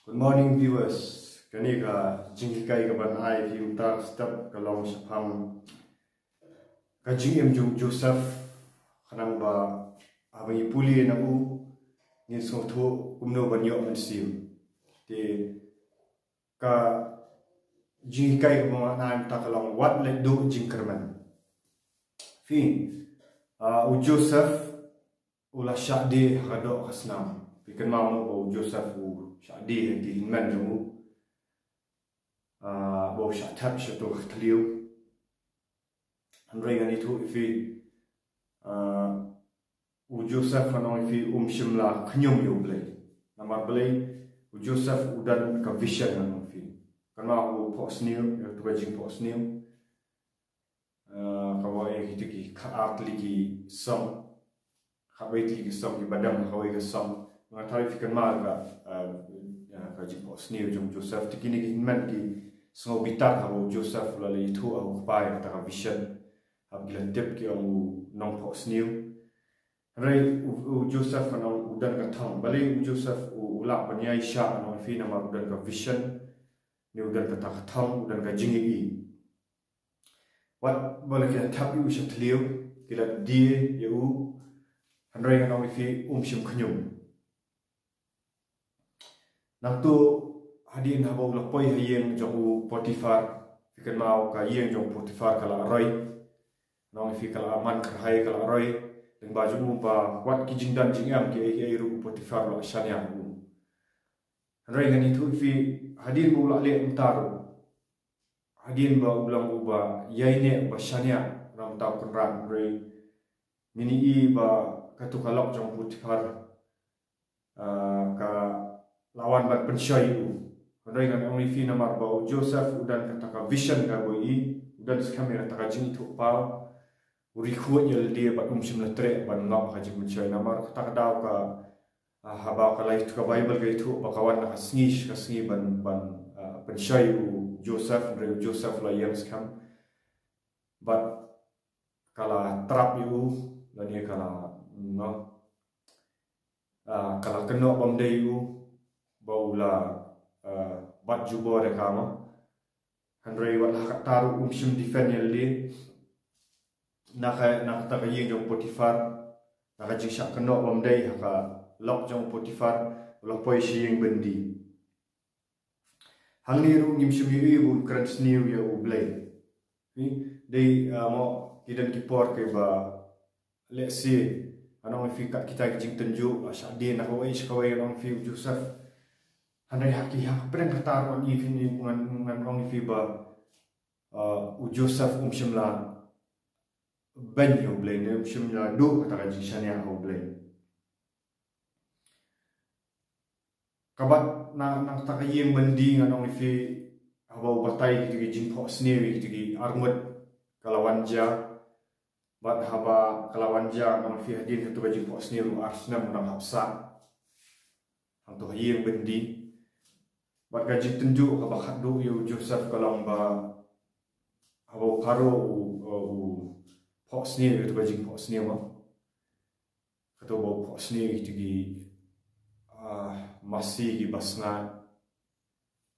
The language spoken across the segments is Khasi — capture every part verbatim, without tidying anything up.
Good morning, viewers. Kane ka jinghikai kaban ai ïa phi mynta ka step ka long shaphang ka jingim jong Joseph. Khnang ba haba ngi pule na u, ngin sngewthuh kumno ban ïoh mynsiem. Te ka jinghikai kaban ai mynta ka long wat leh duh jingkyrmen. Phi, ah, u Joseph u la shah die ha ka doh ka snam. Phi kynmaw mo ba u Joseph u shah die ha ki hynmen jong u. Ah, ba u shah thep sha tu ka thliew. Hynrei ngan ïathuh ïa phi, ah, u Joseph ngan ong ïa phi um shym la khñium ïa u Blei. Namar balei? U Joseph u don ka vision ngan ong ïa phi. Kynmaw u phohsniew, ïa tu ka jingphohsniew. Ah, kaba ïa kita ki khatar tylli ki song. Khatwei tylli ki song kiba don ha kawei ka song. Nga tharai phi kynmaw ka, ah, ïa ka jingphohsniew jong Joseph. Te kine ki hynmen ki sngew bitar haba u Joseph u la leit ïathuh ha u kpa ïa kata ka vision. Haba ki la tip ki ong u nongphohsniew. Hynrei u, u Joseph ngan ong u don ka thong. Balei u Joseph u, u lah ban ïaishah ngan ong ïa phi namar u don ka vision. Ne u don kata ka thong, u don ka jingïohi. Wat ba la ki la thep ïa u sha thliew, ki la die ïa u, hynrei ngan ong ïa phi um shym khñium. Nangta hadien haba u la poi ha ïing jong u Potiphar, phi kynmaw ka ïing jong u Potiphar ka la roi. Ngan ong ïa phi ka la man kyrhai ka la roi. Lyngba jong u ba wat ki jingdon jingem kiei kiei ruh u Potiphar u la shaniah u. Hynrei ngan ïathuh ïa phi hadien ba u la leh mynta ruh. Hadien ba u long uba ïaineh uba shaniah na bynta u Kynrad, hynrei ngin ïohi ba katu ka lok jong u Potiphar, ah, ka la wan ban pynshoi ïa u. Hynrei ngan ong ïa phi namar ba u Joseph u don kata ka vision kaba ïohi, u don skhem ïa kata ka jingithuhpaw. U ri khuid ïa lade bad um shym la treh ban ngop ha ka jingpynshoi namar kata ka daw ka, ah, haba ka la ïathuh ka Baibl ka ïathuh ba ka wan na ka sngi sha ka sngi ban, ban, ah, pynshoi u Joseph, hynrei u Joseph la ïeng skhem. Bad ka la trap ïa u, lane ka la, no, ah, ka la kynnoh bym dei ïa u, ba u la, ah, bat jubor ïa ka mo. Hynrei wat la ha kata ruh um shym defend ïa lade. Na ka, na kata ka ïing jong u Potiphar, na ka jingshah kynnoh bym dei ha ka lok jong u Potiphar, u la poi sha ïing byndi. Hangne ruh ngim shym ïohi ba un kren sniew ïa u Blei. Phi, dei, ah, mo, ki don ki por kiba, let's say, ngan ong ïa phi kat kita ki jingtynjuh, ah, shah die na kawei sha kawei, ngan ong ïa phi u Joseph. Hynrei ha ki, ha ka pdeng kata ruh ngan ïa phi ni, ngan, ngan ong ïa phi ba, ah, u Joseph um shym la beiñ ïa u Blei, ne um shym la duh kata ka jingshaniah ha u Blei. Kaba na, na kata ka ïing byndi ngan ong ïa phi haba u batai kita ki jingphohsniew ïa kita ki arngut ka la wan jia. Bad haba ka la wan jia ngan ong ïa phi hadien katu ka jingphohsniew ruh ar snem u nang hap sah. Hangto ha ïing byndi. Bad ka jingtynjuh kaba khatduh ïa u Joseph ka long ba haba u Pharaoh u, u phohsniew ïa katu ka jingphohsniew ba. Kato ba u phohsniew ïa kita ki, ah, masi kiba sngap.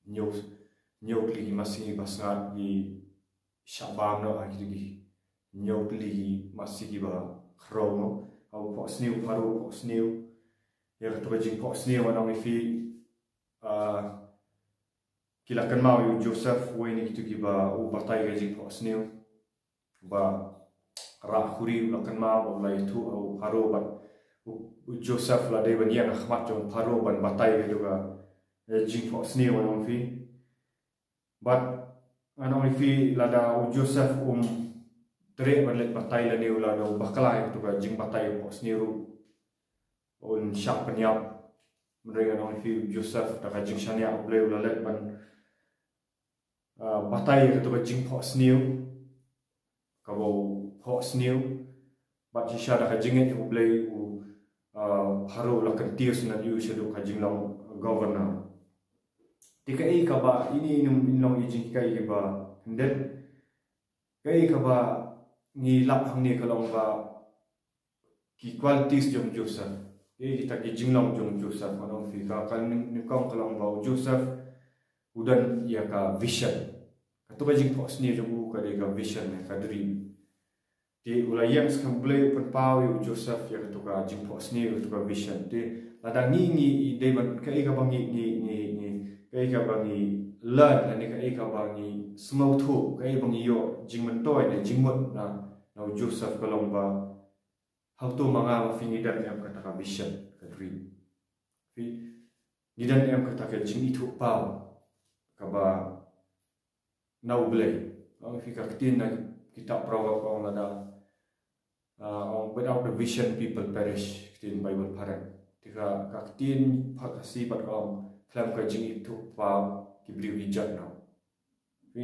Hynñiew, hynñiew tylli ki masi kiba sngap, ki shah bam noh ha kita ki hynñiew tylli ki masi kiba khraw noh. Haba u phohsniew, Pharaoh u phohsniew. Ïa kato ka jingphohsniew ngan ong ïa phi, ah, ki la kynmaw ïa u Joseph, uwei na kito kiba u batai ka jingphohsniew. Ba rah khuri u la kynmaw, ba u la ïathuh ha u Pharaoh bad u, u Joseph la dei ban ïeng ha khmat jong u Pharaoh ban batai ïa kato ka, eh, jingphohsniew ngan ong ïa phi. Bad ngan ong ïa phi lada u Joseph um treh ban leit batai lane u lada u bakla ïa kato ka jingbatai phohsniew ruh un shah pynïap. Hynrei ngan ong ïa phi u Joseph da ka jingshaniah U Blei u la leit ban, ah, batai ïa kato ka jingphohsniew kaba u phohsniew. Bad shisha da ka jingngeit ïa U Blei u, ah, Pharaoh u la kyntiew syndon ïa u shaduh ka jinglong governor. Te kaei kaba ine i num in long i jinghikai kiba khyndiat. Kaei kaba ngi lap hangne ka long ba ki qualities jong Joseph. Ïa kita ki jinglong jong u Joseph, ngan ong ïa phi, ka, ka nyngkong ka long ba u Joseph u don ïa ka vision. Kato ka jingphohsniew jong u ka dei ka vision, ka dream. Te u la ïeng sha U Blei u pynpaw ïa u Joseph ïa kato ka jingphohsniew, kato ka vision. Te lada ngi, ngi dei ban, kaei kaba ngi, ngi, ngi, ngi, kaei kaba ngi learn, lane kaei kaba ngi sngewthuh, kaei ba ngi ïoh jingmyntoi ne jingmut na, na u Joseph ka long ba, hato ma nga ma phi ngi don em kata ka vision, ka dream? Phi, ngi don em kata ka jingithuhpaw kaba na U Blei? Ong ïa phi, ka ktien na kitab Proverb ka ong lada, ah, ong, "Without the vision people perish," ktien Bible phareng. Te ka, ka ktien Khasi pat ka ong, khlem ka jingithuhpaw ki briew ki jot noh. Phi,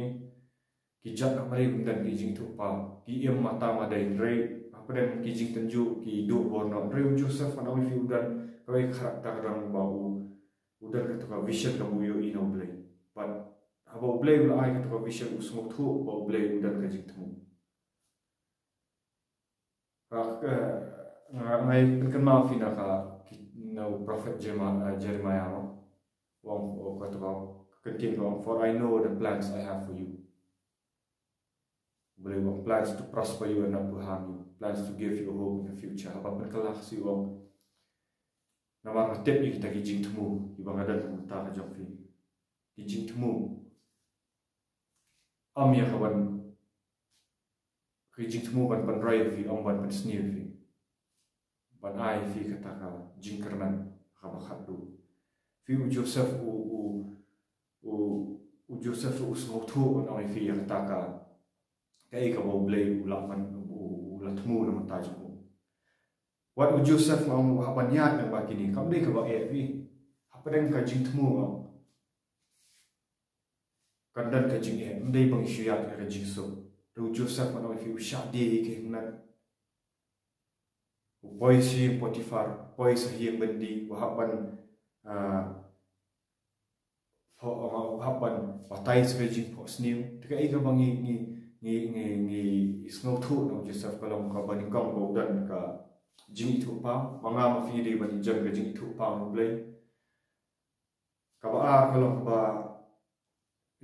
ki jot noh, hynrei kim don ki jingithuhpaw, ki im mata madei, hynrei hapdeng ki jingtynjuh ki duh bor noh. Hynrei u Joseph, ngan ong ïa phi, u don kawei ka character kaba u, u don kato ka vision kaba u ïohi na U Blei. Bad haba U Blei u la ai kato ka vision, u sngewthuh ba U Blei u don ka jingthmu. Ka, ka, nga, nga ai pynkynmaw ïa phi na ka, ki, na u prophet Jeremiah, Jeremiah, no? U ong, u ong kato ka, ka ktien ka ong, "For I know the plans I have for you." U Blei u ong, "Plans to prosper you and not to harm you, plans to give you a hope in the future." Haba pynkylla Khasi u ong, namar nga tip ïa kita ki jingthmu kiba nga don ha ka bynta ka jong phi. Ki jingthmu. Ym ïa kaban, ki jingthmu ban pynroi ïa phi, ym ban pynsniew ïa phi. Ban ai ïa phi kata ka jingkyrmen kaba khatduh. Phi, u Joseph u, u, u, u Joseph u sngewthuh, ngan ong ïa phi, ïa kata ka, kaei kaba U Blei u la pyn, u, u la thmu na ka bynta jong u. Wat u Joseph ma ong, haba ngi ïaid lyngba kine, kam dei kaba eh phi. Hapdeng ka jingthmu ma ong, kan don ka jingeh, ym dei ba ngi shu ïaid ïa ka jingsuk. Te u Joseph, ngan ong ïa phi, u shah die ha ki kynhun. U poi sha ïing Potiphar, poi sha ïing byndi, u hap ban, ah, pho-, u hap ban batai sha ka jingphohsniew. Te kaei kaba ngi, ngi, ngi, ngi, ngi sngewthuh na u Joseph ka long kaba nyngkong ba u don ka jingithuhpaw. Ma nga ma phi ngi dei ban ïoh ka jingithuhpaw na U Blei. Kaba ar ka long ba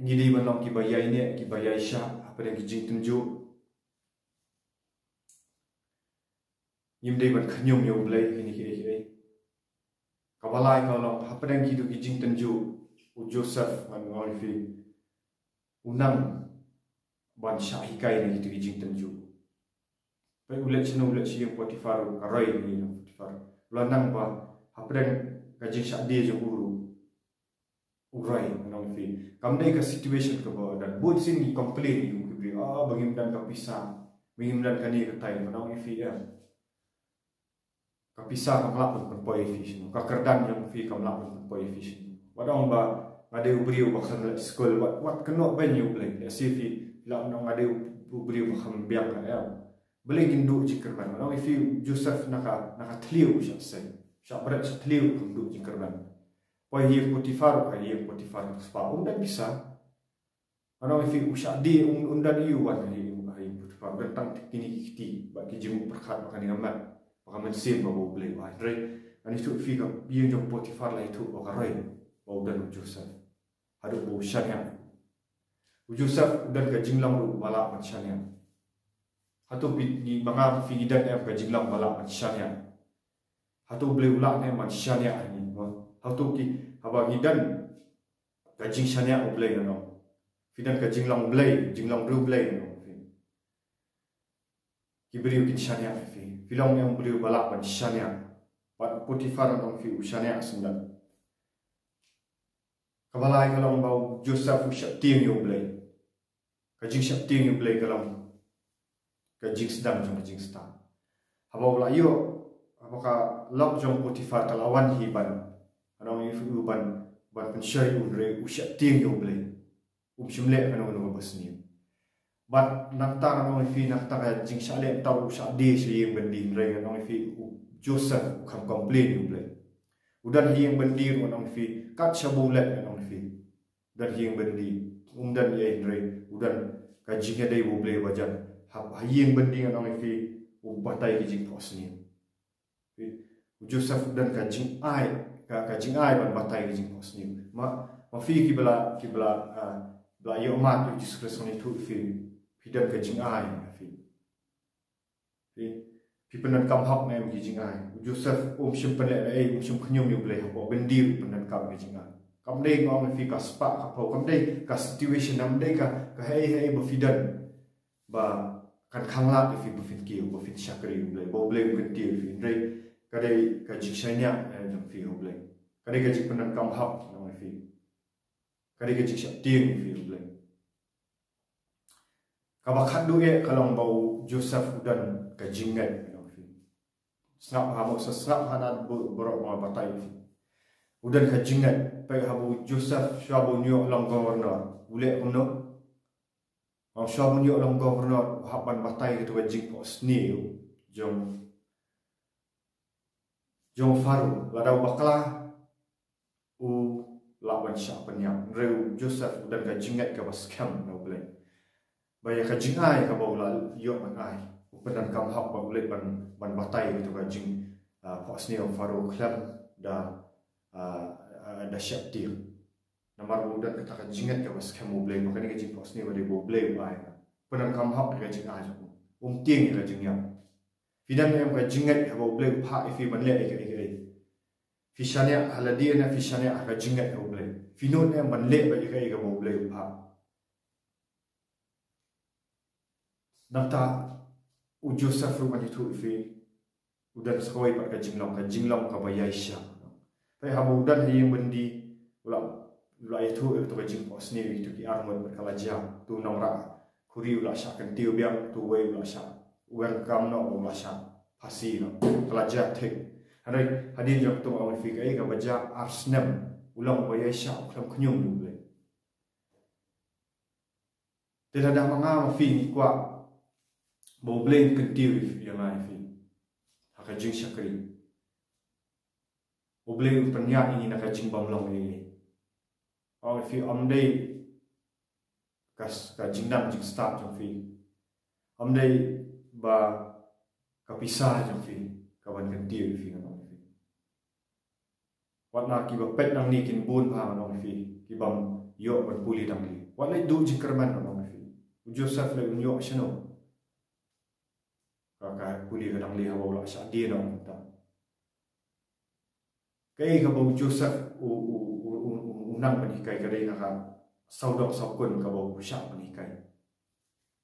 ngi dei ban long kiba ïaineh, kiba ïaishah hapdeng ki jingtynjuh. Ngim dei ban khñium ïa U Blei ha kine kiei kiei. Kaba lai ka long, hapdeng kito ki jingtynjuh, u Joseph, ngan ong ïa phi, u nang ban shah hikai na kito ki jingtynjuh. Peit u leit shano, u leit sha ïing Potiphar, ka roi ïa u Potiphar. U la nang ba hapdeng ka jingshah die jong u ruh u roi, ngan ong ïa phi. Kam dei ka situation kaba don. Bun sien ngi complain ïa u, ki briew, ah, ba ngim don ka pisa, ba ngim don kane katai, ngan ong ïa phi, em. Ka pisa kam lah ban pynpoi ïa phi shano, ka kyrdan jong phi kam lah ban pynpoi ïa phi shano. Wat ong ba nga dei u briew ba khlem leit skul, wat, wat kynnoh beiñ ïa U Blei. Lehse phi lah ban ong nga dei u, u briew ba khlem biang, em. Balei ngin duh jingkyrmen? Ngan ong ïa phi, u Joseph na ka, na ka thliew u shah sei, u shah bret sha thliew, kam duh jingkyrmen. Poi ha ïing Potiphar, ha ïing Potiphar ka spah, um don pisa. Ngan ong ïa phi, u shah die, um, um don aïu wan ha ïing, ha ïing Potiphar. Don tang kine ki kti bad ki jingmut pyrkhat bad kane ka met, bad ka mynsiem kaba U Blei u ai. Hynrei ngan ïathuh ïa phi, ka ïing jong Potiphar la ïathuh ba ka roi ba u don u Joseph haduh ba u shaniah. U Joseph u don ka jinglong ruh ba lah ban shaniah. Hato phi, ngi, ma nga ma phi ngi don em ka jinglong ba lah ban shaniah? Hato U Blei u lah ne em ban shaniah ha ngi, mo? Hato ki, haba ngi don ka jingshaniah U Blei, ngan ong, phi don ka jinglong Blei, jinglong riewblei, ngan ong ïa phi, ki briew kin shaniah ïa phi. Phi long em u briew ba lah ban shaniah? Bad u Potiphar, ngan ong ïa phi, u shaniah sngewdon. Kaba lai ka long ba u Joseph u sheptieng ïa U Blei. Ka jingsheptieng ïa U Blei ka long ka jingsdang jong ka jingstad. Haba u la ïoh, haba ka lok jong u Potiphar ka la wan hi ban, ngan ong ïa phi, u ban, ban pynshoi u, hynrei u sheptieng ïa U Blei. Um shym leh kano kano kaba sniew. Bad nangta, ngan ong ïa phi, nangta ka jingshah leh, nangta u shah die sha ïing byndi, hynrei ngan ong ïa phi, u Joseph u kham complain ïa U Blei. U don ha ïing byndi ruh, ngan ong ïa phi, kat shaba u leit, ngan ong ïa phi, don ha ïing byndi, um don ei ei, hynrei u don ka jingïadei bad U Blei ba jan. Ha, ha ïing byndi, ngan ong ïa phi, u batai ki jingphohsniew. Phi, U Joseph u don ka jingai, ka, ka jingai ban batai ka jingphohsniew. Ma, ma phi ki ba la, ki ba la, ah, ba la ïoh mad ïa u Jisu Khrist, ngan ïathuh ïa phi, phi don ka jingai ïa phi. Phi, phi pyndonkam hok ne em ki jingai. U Joseph um shym pynleh ei, um shym khñium ïa U Blei, hapoh byndi u pyndonkam ka jingai. Kam dei, nga ong ïa phi, ka spah ka phew, kam dei ka situation, kam dei ka, ka hei hei ba phi don ba kan khanglad ïa phi ba phin kiew, ba phin shakri U Blei, ba U Blei un kyntiew ïa phi. Hynrei ka dei ka jingshaniah, eh, jong phi ha U Blei. Ka dei ka jingpyndonkam hok, nga ong ïa phi. Ka dei ka jingsheptieng ïa phi ha U Blei. Kaba khatduh eh ka long ba u Joseph u don ka jingngeit, nga ong ïa phi. Sngap ha mo, sa sngap ha na ba, baroh ba nga batai ïa phi. U don ka jingngeit, peit haba u Joseph shuwa ba un ïoh long governor, u leh kumno? Ong, shuwa ba un ïoh long governor, u hap ban batai ïa kato ka jingphohsniew jong, jong Pharaoh. Lada u bakla, u lah ban shah pynïap. Hynrei u Joseph u don ka jingngeit kaba skhem na U Blei, ba ïa ka jingai kaba u la ïoh ban ai, u pyndonkam hok ba u leit ban, ban batai ïa kato ka jing, ah, phohsniew Pharaoh khlem da, ah, ah, da sheptieng. Namar ba u don kata ka jingngeit kaba skhem ha U Blei, ba kane ka jingphohsniew ka dei ba U Blei u ai. Pyndonkam hok ïa ka jingai jong u. Um tieng ïa ka jingïap. Phi don ne em ka jingngeit haba U Blei u phah ïa phi ban leh ïa kaei kaei? Phi shaniah ha lade ne phi shaniah ha ka jingngeit ha U Blei? Phi nud ne em ban leh beit ïa kaei kaba U Blei u phah? Nangta u Joseph ruh, ngan ïathuh ïa phi, u don sa kawei pat ka jinglong, ka jinglong kaba ïaishah. Peit haba u don ha ïing byndi, u la, u la ïathuh ïa kato ka jingphohsniew ïa kito ki arngut bad ka la jia. Uto u nongrah khuri u la shah kyntiew biang, uto uwei u la shah, u donkam noh, u la shah phasi noh. Ka la jia thik. Hynrei hadien jong kato, nga ong ïa phi, kaei kaba jia ar snem, u long uba ïaishah, u khlem khñium ïa U Blei. Te lada ma nga ma phi ngi kwah ba U Blei un kyntiew ïa nga ïa phi ha ka jingshakri, U Blei un pynïaid ïa ngi na ka jingbymlong ei ei, nga ong ïa phi, ym dei ka, ka jingnang jingstad jong phi, ym dei ba ka pisa jong phi ka ban kyntiew ïa phi, nga ong ïa phi. Wat la kiba peit nangne kin bun bha, nga ong ïa phi, ki bym ïoh ban pule dang lieh. Wat la duh jingkyrmen, nga ong ïa phi. U Joseph leh, un ïoh shano ka, ka pule ka dang lieh haba u la shah die noh mynta? Kaei kaba u Joseph u, u, u, u, u, u nang ban hikai, ka dei na ka sawdong sawkun kaba u shah ban hikai.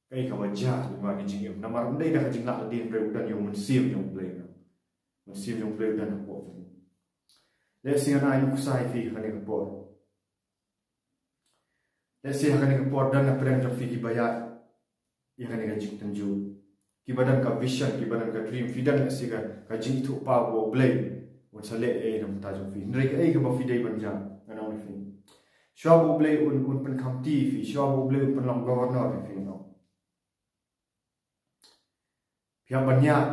Kaei kaba jia lyngba ki jingim? Namar ym dei da ka jinglah lade, hynrei u don ïa u Mynsiem jong U Blei. Mynsiem jong U Blei u don hapoh jong u. Lehse ngan ai nuksa ïa phi ha kane ka por. Lehse ha kane ka por don na pdeng jong phi kiba ïaid ïa kane ka jingtynjuh, kiba don ka vision, kiba don ka dream. Phi don lehse ka, ka jingithuhpaw ba U Blei un sa leh ei ei na ka bynta jong phi. Hynrei kaei kaba phi dei ban jia, ngan ong ïa phi, shuwa ba U Blei un, un pynkhamti ïa phi, shuwa ba U Blei un pynlong governor ïa phi, ngan ong, phi hap ban ïaid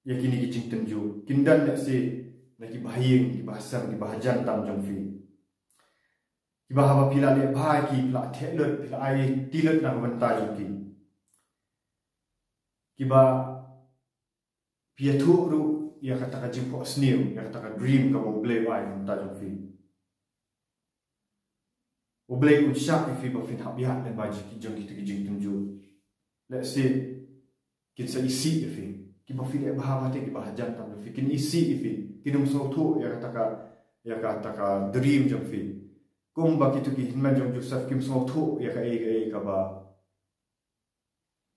ïa kine ki jingtynjuh. Kin don lehse na ki bahaïing, ki bahasem, ki bahajan tam jong phi, kiba haba phi la leh bha ïa ki, phi la theh lut, phi la aiti lut na ka bynta jong ki, kiba phi ïathuh ruh ïa kata ka jingphohsniew, ïa kata ka dream kaba U Blei u ai na ka bynta jong phi. U Blei un shah ïa phi ba phin hap ïaid lyngba jong ki, jong kito ki jingtynjuh. Lehse kin sa isih ïa phi. Kiba phi leh bha bha te, kiba hajan tam jong phi, kin isih ïa phi. Kin ym sngewthuh ïa kata ka, ïa kata ka dream jong phi. Kumba kito ki hynmen jong u Joseph kim sngewthuh ïa kaei kaei kaba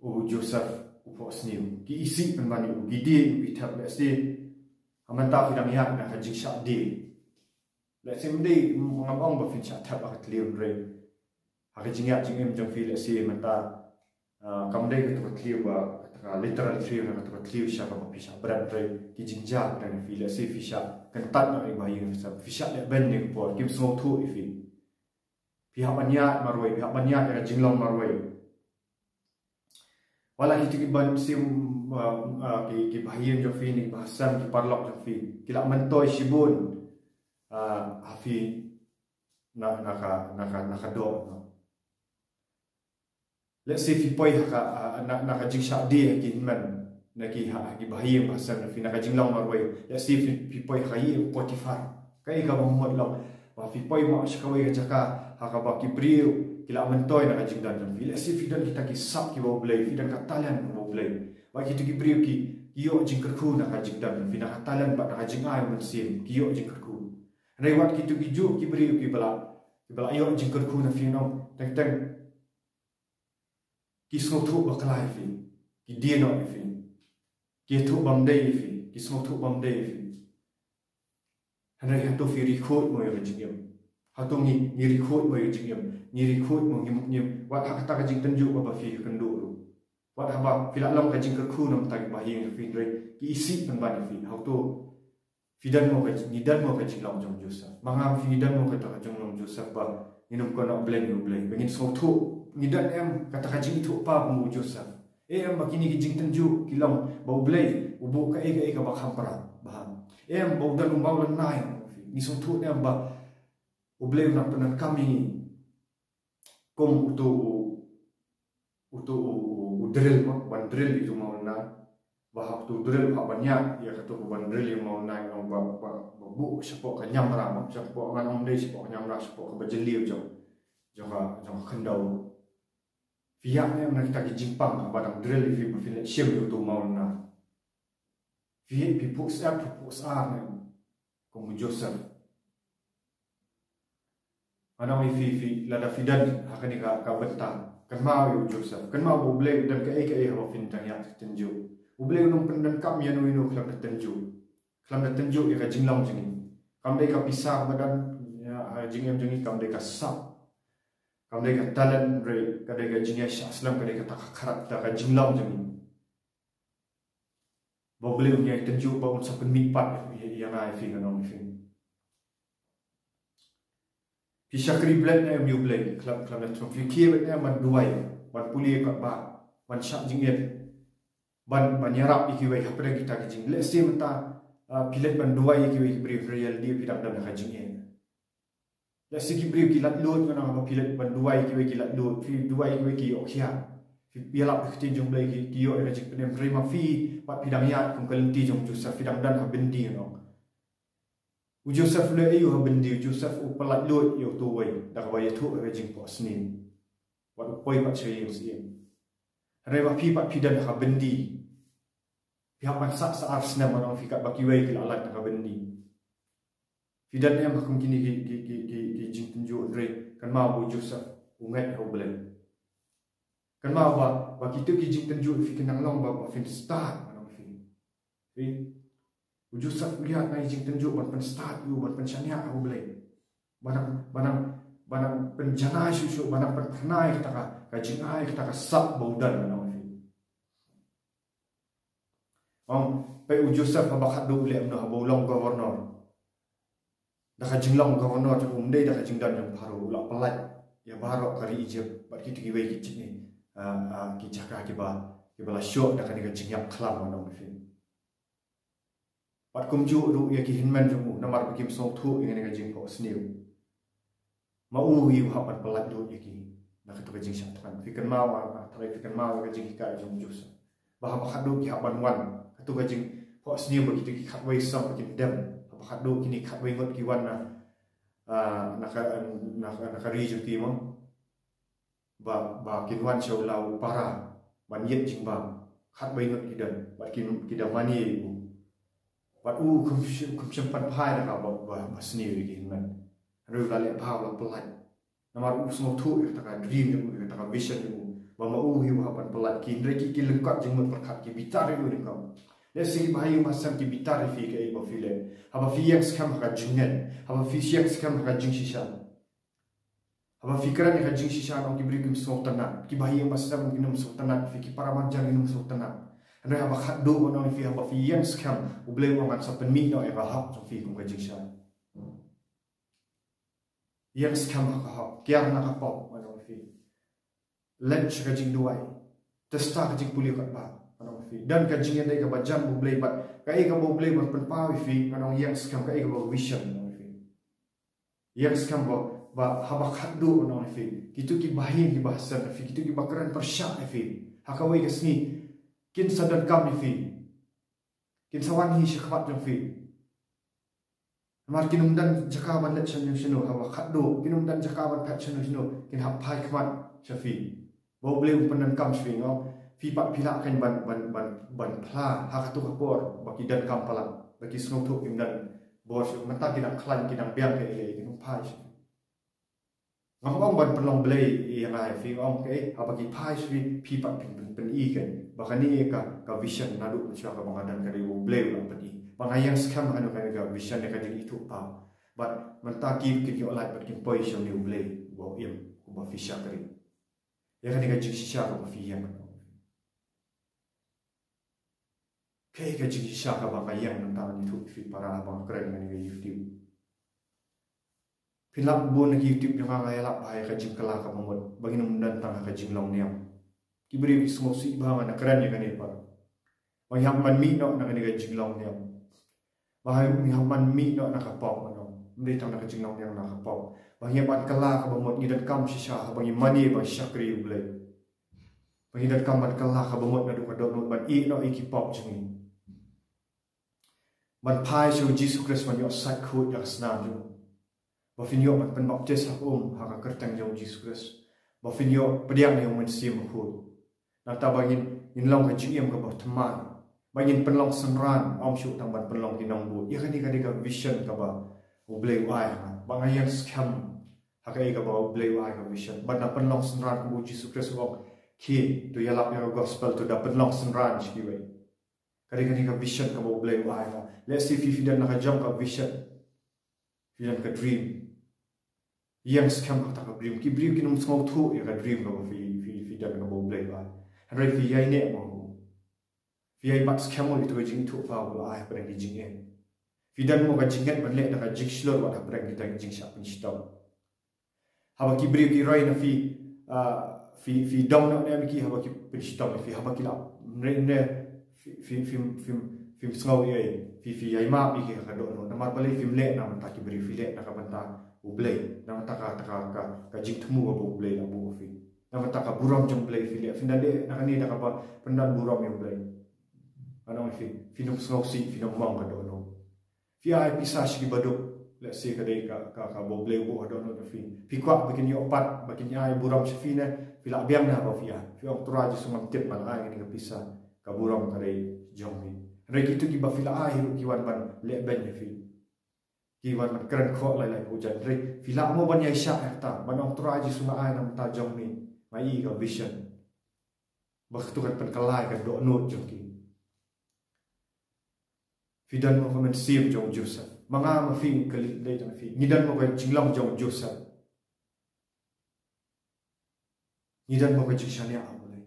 u Joseph u phohsniew. Ki isih pynban ïa u, ki die ïa u, ki thep. Lehse ha mynta phi dang ïaid na ka jingshah die. Lehse ym dei, ngam ong ba phin shah thep ha ka thliew, hynrei ha ka jingïaid jingim jong phi, lehse mynta, ah, kam dei kato ka thliew ba, kato ka literal thliew, kato ka thliew sha kaba phi shah bret, hynrei ki jingjia pdeng phi, lehse phi shah kyntait noh ïa ki bahaïing, phi shah lehbeiñ ïa ka por, kim sngewthuh ïa phi. Phi hap ban ïaid marwei, phi hap ban ïaid ïa ka jinglong marwei. Wat la kito ki mynsiem, ah, ah, ki, ki bahaïing jong phi ne ki bahasem, ki paralok jong phi, ki la myntoi shibun, ah, ha phi na, na ka, na ka, na ka doh, no. Lehse phi poi ha ka, ah, na, na ka jingshah die ha ki hynmen, Na ki ha, ha ki bahaïing bahasem na phi na ka jinglong marwei. Let's say phi, phi poi ha ka ïing u Potiphar. Kaei kaba mut long. Ba phi poi mo sha kawei ka jaka ha kaba ki briew ki la myntoi na ka jingdon jong phi. Let's say phi don kita ki sap kiba U Blei, phi don ka talent ba U Blei. Ba kito ki briew ki, ki ïoh jingkyrkhu na ka jingdon jong phi, na ka talent bad na ka jingai mynsiem ki ïoh jingkyrkhu. Hynrei wat kito ki juh ki briew kiba la, kiba la ïoh jingkyrkhu na phi, nong, teng teng ki sngewthuh bakla ïa phi, ki die noh ïa phi, ki ïathuh bym dei ïa phi, ki sngewthuh bym dei ïa phi. Hynrei hato phi ri khuid mo ïa ka jingim? Hato ngi, ngi ri khuid mo ïa ka jingim? Ngi ri khuid mo, ngi, ngi, wat ha kata ka jingtynjuh kaba phi kynduh ruh. Wat haba phi la long ka jingkyrkhu na ka bynta ki bahaïing jong phi, hynrei ki isih pynban ïa phi. Hato phi don mo ka jing, ngi don mo ka jinglong jong u Joseph? Ma nga ma phi ngi don mo kata ka jinglong Joseph ba ngin ym kynnoh blame ïa U Blei, ba ngin sngewthuh? Ngi don em kata ka jingithuhpaw kum u Joseph? Em ba kine ki jingtynjuh ki long ba U Blei u buh kaei kaei kaba kham pra ba ha? Em ba u don u mawlynnai? Ngi sngewthuh em ba U Blei u nang pyndonkam ïa ngi kum uto u, uto u, u, u drill mo, ban drill ïa uto u mawlynnai? Ba ha uto u drill, ha ban ïaid ïa kato ka ban drill ïa u mawlynnai, nong, ba, ba, ba buh shapoh ka niamra mo, shapoh, ngan ong ym dei shapoh ka niamra, shapoh kaba jylliew jong, jong ka, jong ka khyndew. Phi ïaid ne em na kita ki jingpang ba dang drill ïa phi ba phin leit shim ïa uto u mawlynnai? Phi, phi phuh syep, phi phuh sar ne em kum u Joseph? Ngan ong ïa phi, phi, lada phi don ha kane ka, ka bynta, kynmaw ïa u Joseph. Kynmaw ba U Blei u don kaei kaei haba phin dang ïaid tynjuh. U Blei un ym pyndonkam ïano ïano khlem da tynjuh, khlem da tynjuh ïa ka jinglong jong ngi. Kam dei ka pisa kaba don ha jingim jong ngi, kam dei ka sap, kam dei ka talent, hynrei ka dei ka jingïaishah slem, ka dei kata ka character, ka jinglong jong ngi. Ba U Blei un ïai tynjuh, ba un sa pynmih pat ïa, ïa nga ïa phi, ngan ong ïa phi. Phi shakri beit ne em ïa U Blei? Khlem, khlem da tynjuh. Phi khie beit ne em ban duwai, ban pule ïa ka Baibl, ban shah jingim, ban, ban ïarap ïa kiwei hapdeng kita ki jing, let's say mynta, ah, phi leit ban duwai ïa kiwei ki briew, hynrei ïalade phi dang don ha ka jingeh. Let's say ki briew ki laitluid, ngan ong, haba phi leit ban duwai ïa kiwei ki laitluid, phi duwai ïa kiwei ki ïoh khiah, phi ïalap ïa ka ktien jong U Blei, ki, ki ïoh ïa ka jingpynim, hynrei ma phi pat phi dang ïaid kum ka lynti jong u Joseph, phi dang don ha byndi, ngan ong. U Joseph u leh aïu ha byndi? U Joseph u pyllait luid ïa uto uwei da kaba ïathuh ïa ka jingphohsniew bad u poi pat sha ïing syiem. Hynrei ma phi pat phi don ha byndi, phi hap ban sah sa ar snem, ngan ong ïa phi, katba kiwei ki la lait na ka byndi. Phi don em ha kum kine ki, ki, ki, ki, ki jingtynjuh? Hynrei kynmaw ba u Joseph u ngeit ha U Blei. Kynmaw ba, ba kito ki jingtynjuh ïa phi kin nang long ba, ba phin stad, ngan ong ïa phi. Phi, u Joseph u ïaid na ki jingtynjuh ban pynstad ïa u, ban pynshaniah ha U Blei, ban nang, ban nang, ban nang pynjanai shuh shuh, ban nang pynphyrnai kata ka, ka jingai, kata ka sap ba u don, ngan ong ïa phi. Ong, peit u Joseph haba khatduh u leh kumno haba u long governor. Da ka jinglong governor jong u, ym dei da ka jingdon jong u Pharaoh, u la pyllait ïa baroh ka ri Egypt bad kito kiwei ki jing, ah, ah, ki jaka kiba, kiba la shoh da kane ka jingïap khlam, ngan ong ïa phi. Bad kumjuh ruh ïa ki hynmen jong u, namar ba kim sngewthuh ïa kane ka jingphohsniew, ma u hi u hap ban pyllait luid ïa ki na kato ka jingshah thngan. Phi kynmaw, ah, ah, tharai phi kynmaw ïa ka jinghikai jong u Joseph, ba haba khatduh ki hap ban wan, kato ka jingphohsniew ba kito ki khatwei sawdong ba kin dem, haba khatduh kine khatwei ngut ki wan na, ah, na ka, na, na ka ri jong ki mo, ba, ba kin wan sha u law u para ban ïeit jingbam. Khatwei ngut ki don bad kin, ki da mane ïa u. Bad u kum shym, kum shym pynphai da kaba, ba, ba sniew ïa ki hynmen. Hynrei u la leh bha, u la pyllait. Namar u sngewthuh ïa kata ka dream jong u, ïa kata ka vision jong u, ba ma u hi u hap ban pyllait ki. Hynrei ki, ki lyngkot jingmut pyrkhat, ki bitar ïa u nyngkong. Lehse ki bahaïing bahasem ki bitar ïa phi kaei ba phi leh. Haba phi ïeng skhem ha ka jingngeit, haba phi ïeng skhem ha ka jingshisha, haba phi kren ïa ka jingshisha, ngan ong, ki briew kim sngewtynnat, ki bahaïing bahasem kim sngewtynnat ïa phi, ki para marjan kim sngewtynnat. Hynrei haba khatduh, ngan ong ïa phi, haba phi ïeng skhem, U Blei u ong, ngan sa pynmih noh ïa ka hok jong phi kum ka jingshai. Ïeng skhem ha ka hok, kiar na ka pop, ngan ong ïa phi. Leit sha ka jingduwai, test ka jingpule ïa ka Baibl, ngan ong ïa phi. Don ka jingïadei kaba jan bad U Blei bad kaei kaba U Blei u ban pynpaw ïa phi, ngan ong, ïeng skhem, kaei kaba vision, ngan ong ïa phi. Ïeng skhem ba, ba haba khatduh, ngan ong ïa phi, kito ki bahaïing ki bahasem ïa phi, kito kiba kren pyrshah ïa phi ha kawei ka sngi, kin sa donkam ïa phi. Kin sa wan hi sha khmat jong phi. Namar kin ym don jaka ban leit shano shano haba khatduh, kin ym don jaka ban phet shano shano, kin hap phai khmat sha phi. Ba U Blei un pyndonkam sha phi, nga ong. Phi pat phi lah kein ban, ban, ban, ban phla ha kato ka por ba ki donkam palat, ba ki sngewthuh kim don bor shuh, mynta ki dang khlaiñ, ki dang biang kaei kaei, kin ym phai sha phi. Ngam ong ban pynlong blei ïa nga ïa phi, nga ong kaei, haba ki phai sha phi, phi pat phin pyn, pyn-i kein ba kane ka, ka vision naduh mynshuwa kaba nga don ka dei U Blei u la pyn-i. Ba nga ïeng skhem ha kane ka vision ne ka jingithuhpaw. Bad mynta ki kin ïoh lait bad kin poi sha une U Blei uba im, uba phi shakri. Ïa kane ka jingshisha kaba phi ïeng. Kaei ka jingshisha kaba nga ïeng nangta ngan ïathuh ïa phi para haba nga kren kane ka YouTube. Phin lap bun na ki YouTube jong nga, nga ïalap bha ïa ka jingkylla kaba mut ba ngin ym don tang ha ka jinglong niam. Ki briew ki sngewsih bha nga na kren ïa kane pat. Ba ngi hap ban mih noh na kane ka jinglong niam. Ba ngi hap ban mih noh na ka pop, mano. Ym dei tang na ka jinglong niam, na ka pop. Ba ngi hap ban kylla kaba mut, ngi donkam shisha haba ngi mane ban shakri U Blei. Ba ngi donkam ban kylla kaba mut naduh ka dohnud, ban ïeh noh ïa ki pop jong ngi. Ban phai sha U Jisu Khrist ban ïoh sait khuid da ka snam jong u. Ba phin ïoh ban pynbaptis ha ka um ha ka kyrteng jong U Jisu Khrist. Ba phin ïoh pdiang ïa U Mynsiem Bakhuid. Nangta ba ngin, ngin long ka jingim kaba thymmai. Ba ngin pynlong synran, ym shuh tang ban pynlong ki nongbud. Ïa kane ka dei ka vision kaba U Blei u ai ha nga. Ba nga ïeng skhem ha kaei kaba U Blei u ai ka vision. Ba da pynlong synran kumba U Jisu Khrist u ong, khie, to ïalap ïa ka gospel, to da pynlong synran sha kiwei. Ka dei kane ka vision kaba U Blei u ai ha nga. Lehse phi, phi don la ka jong ka vision. Phi don ka dream. Ïeng skhem ha kata ka dream. Ki briew kin ym sngewthuh ïa ka dream kaba phi, phi, phi don kaba U Blei u ai. Hynrei phi ïaineh ma u. Phi ïai bat skhem mo ïa kito ka jingithuhpaw ba u la ai hapdeng ki jingeh. Phi don mo ka jingngeit ban leh da ka jingshlur wat hapdeng kita ki jingshah pynshitom. Haba ki briew ki roi na phi, ah, phi, phi dom noh ne em ki haba ki pynshitom ïa phi, haba ki la, ne, ne, phi, phi, phi, phi, phim sngew ei ei, phi, phi ïai map ïa ki ha ka dohnud. Namar balei phim leh na ka bynta ki briew, phi leh na ka bynta U Blei, na ka bynta ka, ka, ka, ka jingthmu kaba U Blei la buh ïa phi. Na ka bynta ka burom jong U Blei phi leh, phin da leh na kane da kaba pyndon burom ïa U Blei. Ngan ong ïa phi, phin ym sngewsih, phin ym mong ka dohnud. Phi ai pisa sha ki baduk, lehse ka dei ka, ka, kaba U Blei u buh ha dohnud jong phi. Phi kwah ba kin ïoh pat, ba kin ai burom sha phi ne, phi lah biang ne haba phi ai. Phi ong, Trai Jisu, ngam tip ban ai kane ka pisa, ka burom ka dei jong me. Hynrei kito kiba phi la ai hi ruh ki wan ban lehbeiñ ïa phi. Ki wan ban kren khoh lai lai pyrshah. Hynrei phi lah mo ban ïaishah ïa kata, ban ong, Trai Jisu, nga ai na ka bynta jong me, nga ïohi ka vision. Ba kato kan pynkylla ïa ka dohnud jong ki. Phi don mo ka mynsiem jong u Joseph? Ma nga ma phi, ngi kylli lei jong phi, ngi don mo ka jinglong jong u Joseph? Ngi don mo ka jingshaniah ha U Blei?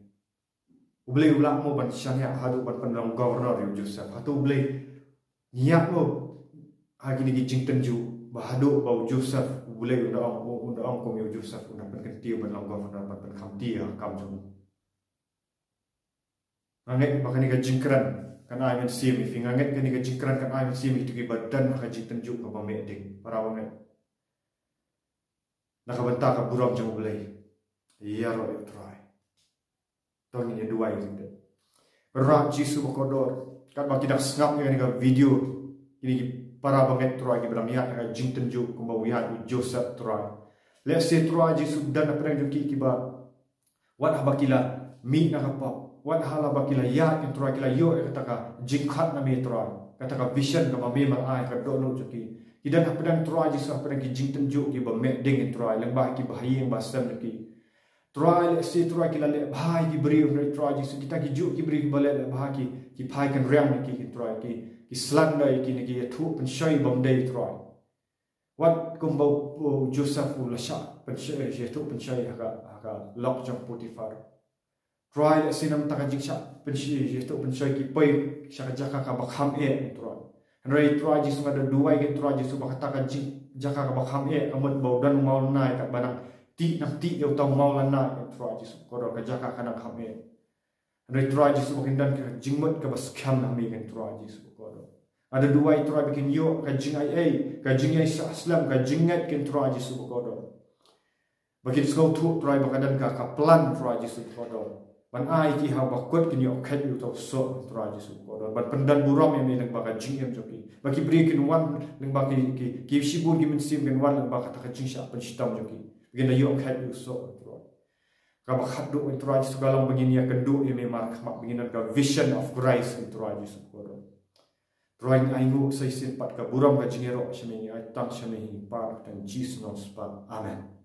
U Blei u lah mo ban shaniah haduh ban pynlong governor ïa u Joseph? Hato U Blei, ngi ïap mo ha kine ki jingtynjuh ba haduh ba u Joseph, U Blei u da ong, u da ong kum ïa u Joseph, u da pynkyntiew ban long governor, ban pynkhamti ïa ka kam jong u? Nga ngeit ba kane ka jingkren kan ai mynsiem ïa phi. Nga ngeit kane ka jingkren kan ai mynsiem ïa kito kiba don ha ka jingtynjuh kaba meh ding. Para bangeit, na ka bynta ka burom jong U Blei, ïaroh ïa U Trai. To ngin ïa duwai ïa U Trai. Trai Jisu ba kordor, katba ki dang sngap ïa kane ka video, kine ki para bangeit Trai kiba dang ïaid ha ka jingtynjuh kumba u ïaid u Joseph Trai. Lehse Trai Jisu don hapdeng jong ki kiba wat haba ki la mih na ka pop, wat haba ki la ïaid, Trai, ki la ïoh ïa kata ka jingkhot na me Trai, kata ka vision kaba me la ai ha ka dohnud jong ki. Ki don hapdeng, Trai Jisu, hapdeng ki jingtynjuh kiba meh ding Trai, lyngba kiba ha ïing ba sem jong ki. Trai, lehse Trai ki la leh bha ïa ki briew, Trai Jisu, kita ki juh ki briew kiba leh, leh bha ki, ki phai kynriang ïa ki, Trai, ki, ki slander ïa ki, ne ki ïathuh pynshoi bymdei Trai. Wat kumba u, u Joseph u la shah pynshoi, ïathuh pynshoi ha ka, ha ka lok jong Potiphar. Trai, lehse na ka bynta ka jingshah pynshoi, ïathuh pynshoi ki poi sha ka jaka kaba kham eh, Trai. Hynrei Trai Jisu, nga da duwai ïa ki, Trai Jisu, ba kata ka jing, jaka kaba kham eh ka mut ba u don u mawlynnai katba nang tih nang tih ïa uta u mawlynnai, Trai Jisu kordor, ka jaka ka nang kham eh. Hynrei Trai Jisu ba kin don ka jingmut kaba skhem na me, Trai Jisu kordor. Nga da duwai, Trai, ba kin ïoh ka jingaiei, ka jingïaishah slem, ka jingngeit, Trai Jisu kordor. Ba kin sngewthuh, Trai, ba ka don ka, ka plan, Trai Jisu kordor. Ban ai ki ha ba kut kin ïoh khet ïa uta u soh, Trai Jisu Kordor. Ban pyndonburom ïa me lyngba ka jingim jong ki. Ba ki briew kin wan lyngba ki, ki, ki shibun ki mynsiem kin wan lyngba kata ka jingshah pynshitom jong ki. Ba kin da ïoh khet ïa u soh, Trai. Kaba khatduh, Trai Jisu, ka long ba ngin ïakynduh ïa me markhmat, ba ngin don ka vision of Christ, Trai Jisu Kordor. Trai, ngi ainguh sa shisien pat ka burom ka jingïaroh sha me, ngi ai tang sha me hi, Pa, tang Jisu nongspah. Amen.